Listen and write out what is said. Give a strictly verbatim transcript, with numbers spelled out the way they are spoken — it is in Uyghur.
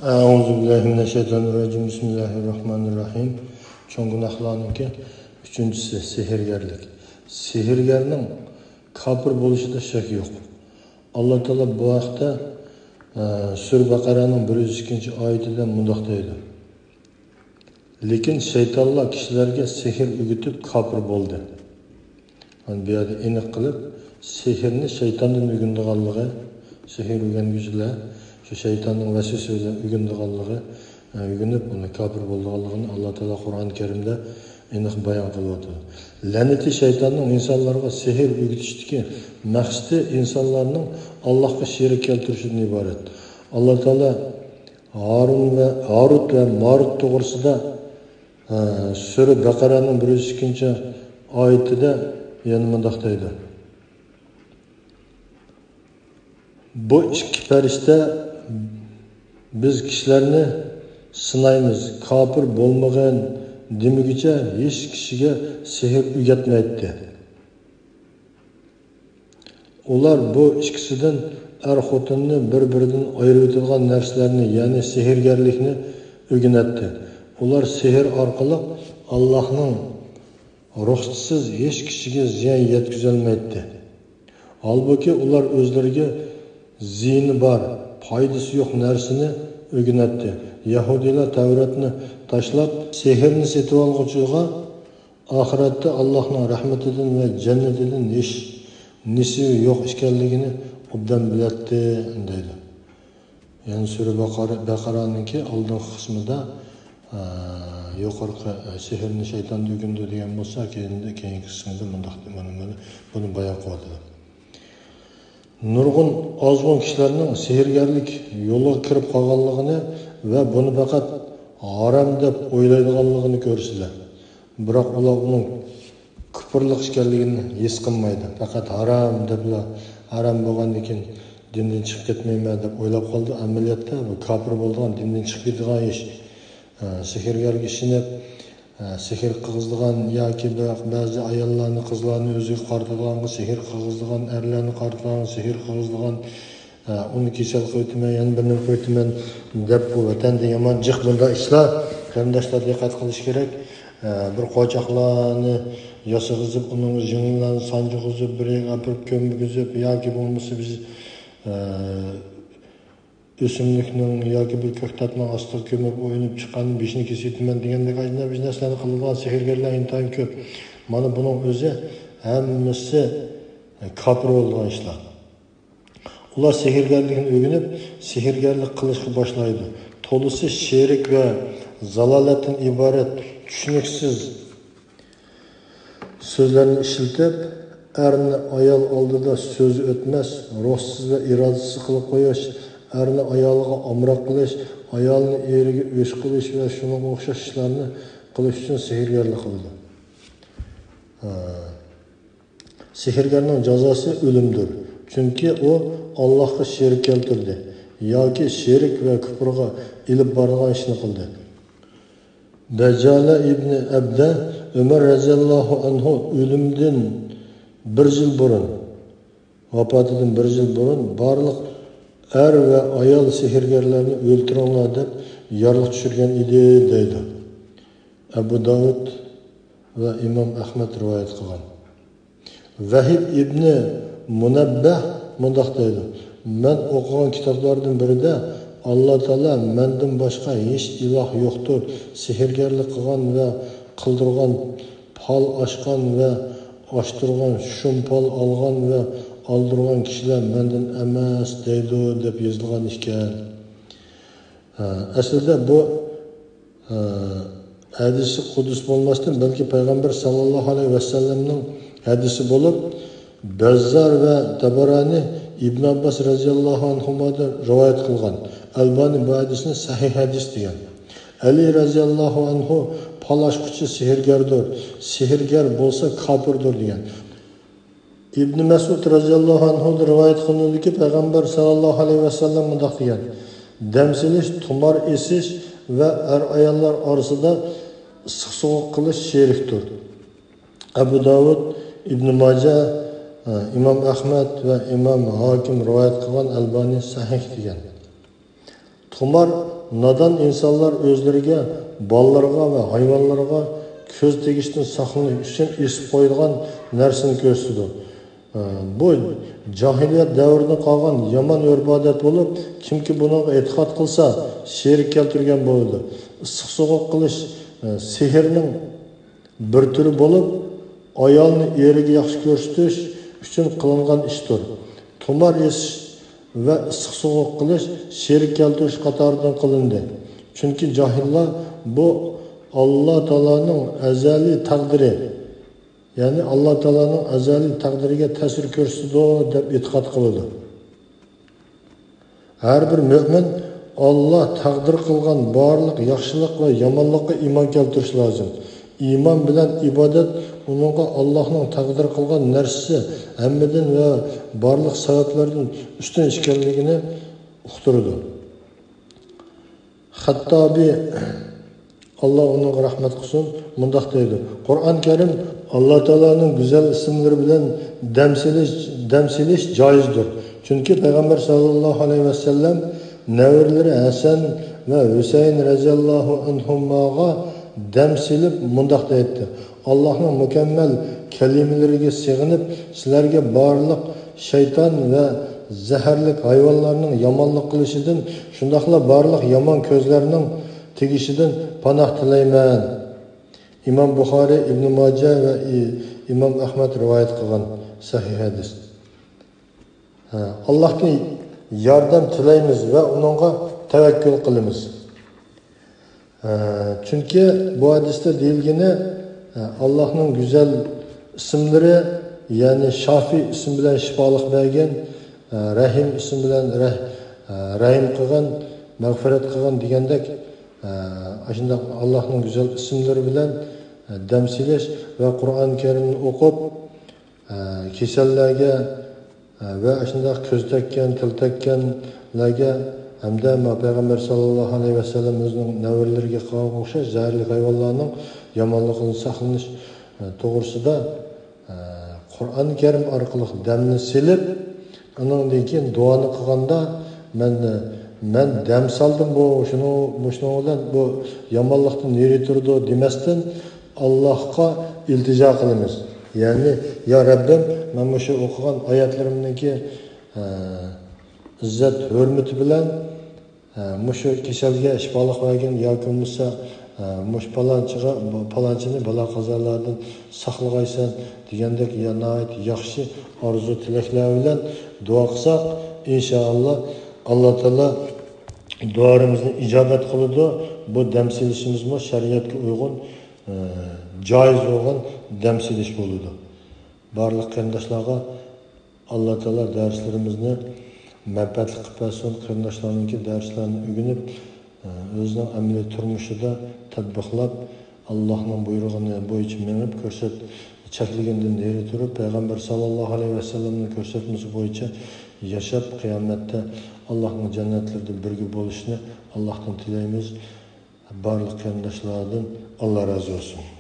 ئەئۇزۇ بىللاھى مىنەششەيتانىرراجىم. بىسمىللاھىرراھمانىرراھىم. چوڭ گۇناھلارنىڭكى ئۈچىنچىسى سېھىرگەرلىك. سېھىرگەرنىڭ كاپىر بولۇشىدا شەك يوق. ئاللا تائالا بۇ ھەقتە، ئە، سۈرە بەقەرەنىڭ بىر يۈز ئىككىنچى ئايىتىدە مۇنداق دەيدۇ: لېكىن شەيتانلار كىشىلەرگە سېھىر ئۆگىتىپ كاپىر بولدى. مانا بۇ يەردە ئېنىق قىلىپ، سېھىرنى شەيتاندىن ئۆگىنىدىغانلىقى، سېھىر ئۆگەنگۈچىلەر شۇ شەيتاننىڭ ۋەسۋەسە بىلەن ئۆگىنىدىغانلىقى، ئۆگىنىپ، ئۇنى كاپىر بولىدىغانلىقىنى ئاللا تائالا قۇرئان كەرىمدە ئېنىق بايان قىلىۋاتىدۇ. لەنىتى شەيتاننىڭ ئىنسانلارغا سېھىر ئۆگىتىشتىكى مەقسىتى ئىنسانلارنىڭ ئاللاھقا شېرىك كەلتۈرۈشىدىن ئىبارەت. ئاللا تائالا ھارۇن ۋە، ھارۇت ۋە مارۇت توغرىسىدا، ئە، سۈرە بەقەرەنىڭ بىر يۈز ئىككىنچى ئايىتىدە يەنە مۇنداق دەيدۇ: بۇ ئىككى پەرىشتە بىز كىشىلەرنى سىنايمىز، كاپىر بولمىغىن دېمىگۈچە ھېچ كىشىگە سېھىر ئۆگەتمەيتتى. ئۇلار بۇ ئىككىسىدىن ئەر-خوتۇننى بىر-بىرىدىن ئايرىۋېتىدىغان نەرسىلەرنى، يەنى سېھىرگەرلىكنى ئۆگىنەتتى. ئۇلار سېھىر ئارقىلىق ئاللاھنىڭ رۇخسىتىسىز ھېچ كىشىگە زىيان يەتكۈزەلمەيتتى. ھالبۇكى، ئۇلار ئۆزلىرىگە زىيىنى بار، پايدىسى يوق نەرسىنى ئۆگىنەتتى. يەھۇدىيلار تەۋراتنى تاشلاپ، سېھىرنى سېتىۋالغۇچىغا ئاخىرەتتە ئاللاھنىڭ رەھمىتىدىن ۋە جەننىتىدىن ھېچ نېسىۋى يوق ئىكەنلىكىنى ئوبدان بىلەتتى، دەيدۇ. يەنى سۈرە بەقەرە، بەقەرەنىڭكى ئالدىنقى قىسمىدا، ئە، يۇقىرىقى، ئە، سېھىرنى شەيتاندىن ئۆگىنىدۇ دېگەن بولسا، كېيىن، كېيىنكى قىسمىدا مۇنداق، مانا، مانا بۇنى بايان قىلىۋاتىدۇ. نۇرغۇن ئازغۇن كىشىلەرنىڭ سېھىرگەرلىك يولىغا كىرىپ قالغانلىقىنى ۋە بۇنى پەقەت ھارام دەپ ئويلايدىغانلىقىنى كۆرىسىلەر. بىراق ئۇلار ئۇنىڭ كۇپۇرلۇق ئىكەنلىكىنى ھېس قىلمايدۇ. پەقەت ھارام دەپلا، ھارام بولغاندىكىن دىندىن چىقىپ كەتمەيمەن دەپ ئويلاپ قالىدۇ. ئەمەلىيەتتە بۇ كاپىر بولىدىغان، دىندىن چىقىپ كېتىدىغان ئىش. ئە، سېھىرگەرگە ئىشىنىپ، ئە، سېھىر قىلغۇزىدىغان ياكى بە-، بەزى ئاياللارنى، قىزلارنى ئۆزىگە قارىتىدىغانغا، سېھىر قىلغۇزىدىغان ئەرلەرنى قارىتىدىغانغا، سېھىر قىلغۇزىدىغان، ئە، ئۇنى كېسەل قىلىۋېتىمەن، يەنە بىر نېمە قىلىۋېتىمەن دەپ، بۇ ۋەتەندە يامان جىق بۇنداق ئىشلار. قېرىنداشلار دىققەت قىلىش كېرەك. ئە، بىر قوچاقلارنى ياسىغۇزۇپ، ئۇنىڭغا يىڭنىلارنى سانجىغۇزۇپ، بىر يەرگە ئاپىرىپ كۆمگۈزۈپ ياكى بولمىسا بىز، ئە، ئۆسۈملۈكنىڭ ياكى بىر كۆكتاتنىڭ ئاستىغا كۆمۈپ ئويناپ چىققان بېشىنى كېسىۋېتىمەن دېگەندەك ئاجايىپ نەرسىلەرنى قىلىدىغان سېھىرگەرلەر ئىنتايىن كۆپ. مانا بۇنىڭ ئۆزى ھەممىسى كاپىر بولىدىغان ئىشلار. ئۇلار سېھىرگەرلىكنى ئۆگىنىپ، سېھىرگەرلىك قىلىشقا باشلايدۇ. تولىسى شېرىك ۋە زالالەتتىن ئىبارەت چۈشىنىكسىز سۆزلەرنى ئىشلىتىپ، ئەرنى ئايال ئالدىدا سۆزى ئۆتمەس، روھسىز ۋە ئىرادىسىز قىلىپ قويۇش، ئەرنى ئايالىغا ئامراق قىلىش، ئايالنى ئېرىگە ئۆچ قىلىش ۋە شۇنىڭغا ئوخشاش ئىشلارنى قىلىش ئۈچۈن سېھىرگەرلىك قىلىدۇ. ھە. سېھىرگەرنىڭ جازاسى ئۆلۈمدۇر، چۈنكى ئۇ ئاللاھقا شېرىك كەلتۈردى ياكى شېرىك ۋە كۇپرىغا ئېلىپ بارىدىغان ئىشنى قىلدى. بەجالە ئىبنى ئەبدە ئۆمەر رەزىياللاھۇ ئەنھۇ ئۆلۈمدىن بىر يىل بۇرۇن، ۋاپاتىدىن بىر يىل بۇرۇن بارلىق ئەر ۋە ئايال سېھىرگەرلەرنى ئۆلتۈرۈڭلار دەپ يارلىق چۈشۈرگەن ئىدى، دەيدۇ. ئەبۇ داۋۇد ۋە ئىمام ئەھمەد رىۋايەت قىلغان. ۋەھىب ئىبنى مۇنەببەھ مۇنداق دەيدۇ: مەن ئوقۇغان كىتابلاردىن بىرىدە، ئاللا تائالا مەندىن باشقا ھېچ ئىلاھ يوقتۇر، سېھىرگەرلىك قىلغان ۋە قىلدۇرغان، پال ئاچقان ۋە ئاچتۇرغان، شۇم پال ئالغان ۋە ئالدۇرغان كىشىلەر مەندىن ئەمەس دەيدۇ، دەپ يېزىلغان ئىكەن. ھە، ئەسلىدە بۇ ھە، ھەدىسى قۇدۇس بولماستىن، بەلكى پەيغەمبەر ساللاللاھۇ ئەلەيھى ۋەسەللەمنىڭ ھەدىسى بولۇپ، بەززار ۋە تەبەرانى ئىبن ئابباس رەزىياللاھۇ ئەنھۇمادىن رىۋايەت قىلغان. ئەلبانى بۇ ھەدىسنى سەھىھ ھەدىس دېگەن. ئەلى رەزىياللاھۇ ئەنھۇ پال ئاچقۇچى سېھىرگەردۇر، سېھىرگەر بولسا كاپىردۇر دېگەن. ئىبنى مەسئۇد رەزىياللاھۇ ئەنھۇدىن رىۋايەت قىلىنىدۇكى، پەيغەمبەر ساللاللاھۇ ئەلەيھى ۋەسەللەم مۇنداق دېگەن: دەم سېلىش، تۇمار ئېسىش ۋە ئەر-ئاياللار ئارىسىدا ئىسسىق-سوغۇق قىلىش شېرىكتۇر. ئەبۇ داۋۇد، ئىبنى ماجە، ئىمام ئەھمەد ۋە ئىمام ھاكىم رىۋايەت قىلغان، ئەلبانى سەھىھ دېگەن. خۇمار، نادان ئىنسانلار ئۆزلىرىگە، بالىلىرىغا ۋە ھايۋانلىرىغا كۆز تېگىشتىن ساقلىنىش ئۈچۈن ئېسىپ قويىدىغان نەرسىنى كۆرسىتىدۇ. بۇ جاھىلىيەت دەۋرىدىن قالغان يامان ئۆرپ-ئادەت بولۇپ، كىمكى بۇنىڭغا ئېتىقاد قىلسا، شېرىك كەلتۈرگەن بولىدۇ. ئىسسىق-سوغۇق قىلىش، سېھىرنىڭ بىر تۈرى بولۇپ، ئايالنى ئېرىگە ياخشى كۆرسىتىش ئۈچۈن قىلىنغان ئىشتۇر. تۇمار ئېسىش ۋە ئىسسىق-سوغۇق قىلىش شېرىك كەلتۈرۈش قاتارىدىن قىلىندى. چۈنكى جاھىللار بۇ ئاللا تائالانىڭ ئەزەلىي تەقدىرى، يەنى ئاللا تائالانىڭ ئەزەلىي تەقدىرىگە تەسىر كۆرسىتىدۇ دەپ ئېتىقاد قىلىدۇ. ھەر بىر مۆمىن ئاللا تەقدىر قىلغان بارلىق ياخشىلىق ۋە يامانلىققا ئىمان كەلتۈرۈشى لازىم. ئىمان بىلەن ئىبادەت ئۇنىڭغا ئاللانىڭ تەقدىر قىلغان نەرسىسى ھەممىدىن ۋە بارلىق سەۋەبلەردىن ئۈستۈن ئىكەنلىكىنى ئۇقتۇرىدۇ. خەتتابى، ئاللا ئۇنىڭغا رەھمەت قىلسۇن، مۇنداق دەيدۇ: قۇرئان كەرىم ئاللا تائالانىڭ گۈزەل ئىسىملىرى بىلەن دەم سېلىش، دەم سېلىش جائىزدۇر. چۈنكى پەيغەمبەر ساللاللاھۇ ئەلەيھى ۋەسەللەم نەۋرىلىرى ھەسەن ۋە ھۈسەيىن رەزىياللاھۇ ئەنھۇماغا دەم سېلىپ مۇنداق دەيتتى: ئاللاھنىڭ مۇكەممەل كەلىمىلىرىگە سېغىنىپ، سىلەرگە بارلىق شەيتان ۋە زەھەرلىك ھايۋانلارنىڭ يامانلىق قىلىشىدىن، شۇنداقلا بارلىق يامان كۆزلەرنىڭ تېگىشىدىن پاناھ تىلەيمەن. ئىمام بۇخارى، ئىبنى ماجە ۋە ئى-، ئىمام ئەھمەد رىۋايەت قىلغان سەھىھ ھەدىس. ھە، ئاللاھتىن ياردەم تىلەيمىز ۋە ئۇنىڭغا تەۋەككۈل قىلىمىز. ھە، چۈنكى بۇ ھەدىستە دېيىلگىنى، ھە، ئاللاھنىڭ گۈزەل ئىسىملىرى، يەنى شافى ئىسىم بىلەن شىپالىق بەرگەن، ھە، رەھىم ئىسىم بىلەن رەھ-، ھە، رەھىم قىلغان، مەغپىرەت قىلغان دېگەندەك، ھە، ئاشۇنداق ئاللاھنىڭ گۈزەل ئىسىملىرى بىلەن، ھە، دەم سېلىش ۋە قۇرئان كەرىمنى ئوقۇپ، ھە، كېسەللەرگە، ھە، ۋە ئاشۇنداق كۆز تەگكەن، تىل تەگكەنلەرگە ھەمدە ما پەيغەمبەر ساللاللاھۇ ئەلەيھى ۋەسەللەم ئۆزىنىڭ نەۋرىلىرىگە قىلغانغا ئوخشاش زەھەرلىك ھايۋانلارنىڭ يامانلىقىدىن ساقلىنىش، ھە، توغرىسىدا، ھە، قۇرئان كەرىم ئارقىلىق دەمنى سېلىپ، ئۇنىڭدىن كېيىن دۇئانى قىلغاندا، مەن، مەن دەم سالدىم بۇ، شۇنىڭ، مۇشۇنىڭ بىلەن بۇ يامانلىقتىن نېرى تۇرىدۇ دېمەستىن، ئاللاھقا ئىلتىجا قىلىمىز. يەنى، يا رەببىم، مەن مۇشۇ ئوقۇغان ئايەتلىرىمنىڭكى، ئە، ئىززەت ھۆرمىتى بىلەن، ئە، مۇشۇ كېسەلگە شىپالىق بەرگىن ياكى بولمىسا، ئە، مۇشۇ پالانچىغا، پالانچىنى بالا قازالاردىن ساقلىغايسەن دېگەندەك يا ناھايىتى ياخشى ئارزۇ تىلەكلەر بىلەن دۇئا قىلساق، ئىنشائاللا، ئاللا تائالا دۇئالىرىمىزنى ئىجابەت قىلىدۇ. بۇ دەم سېلىشىمىزمۇ شەرىئەتكە ئۇيغۇن، ئە، جائىز بولغان دەم سېلىش بولىدۇ. بارلىق قېرىنداشلارغا ئاللا تائالا دەرسلىرىمىزنى مەنپەئەتلىك قىلىپ بەرسۇن. قېرىنداشلارنىڭكى دەرسلەرنى ئۆگىنىپ، ئۆزىنىڭ ئەمەلىي تۇرمۇشىدا تەتبىقلاپ، ئاللاھنىڭ بۇيرۇغىنى بويىچە مېڭىپ، كۆرسەت-، چەكلىگىنىدىن نېرى تۇرۇپ، پەيغەمبەر ساللاللاھۇ ئەلەيھى ۋەسەللەمنىڭ كۆرسەتمىسى بويىچە ياشاپ، قىيامەتتە ئاللاھنىڭ جەننەتلىرىدە بىرگە بولۇشنى ئاللاھتىن تىلەيمىز. بارلىق قېرىنداشلاردىن ئاللا رازى بولسۇن.